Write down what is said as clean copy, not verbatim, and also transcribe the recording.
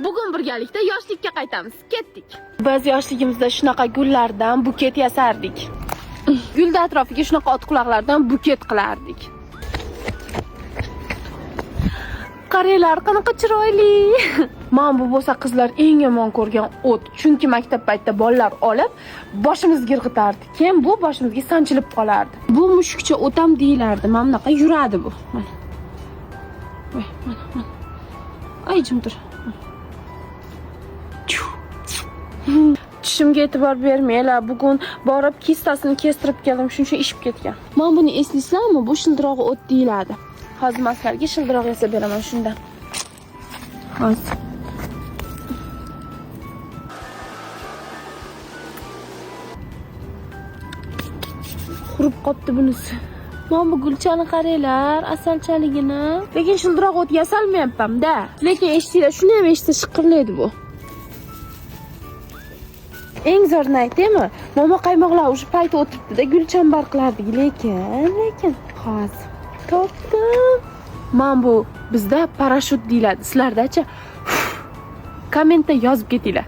Bugun birgalikda yoshlikka qaytamiz. Ketdik. Biz yoshligimizda shunaqa gullardan buket yasardik. Gulda atrofiga shunaqa otquloqlardan buket qilardik. Qaranglar, qanaqa chiroyli. Man bu bo'lsa qizlar eng yomon ko'rgan o't. Chunki maktab paytida bolalar olib boshimizga irg'itardi. Keyin bu boshimizga sanchilib qolardi. Bu mushukcha o'tam deyilardi. Mana bunaqa yuradi bu. Mana. Voy, mana, mana. Ay, jim tur. Tishimga e'tibor bermanglar. Bugun borib kistasini kestirib keldim, shuning uchun ishib ketgan. Mana buni eslaysizlarmi? Bu shildirog'i o't deyiladi. Hozir men sizlarga shildiroq yasab beraman shundan. Hozir. Qurib qopti bunisi. Mana bu gulchani qaranglar, asalchaligini. Lekin shildiroq o't yasalmayapman-da. Lekin eshitinglar, shuni ham eshitsa shiqirlaydi bu. Eng zo'rini aytaymi? Momo qaymoqlar o'sha payti o'tiribdi-da, gulchambar qilardik, lekin hozir topdim. Mana bu bizda parashyut deyiladi. Sizlardachi? Kommentda yozib ketinglar.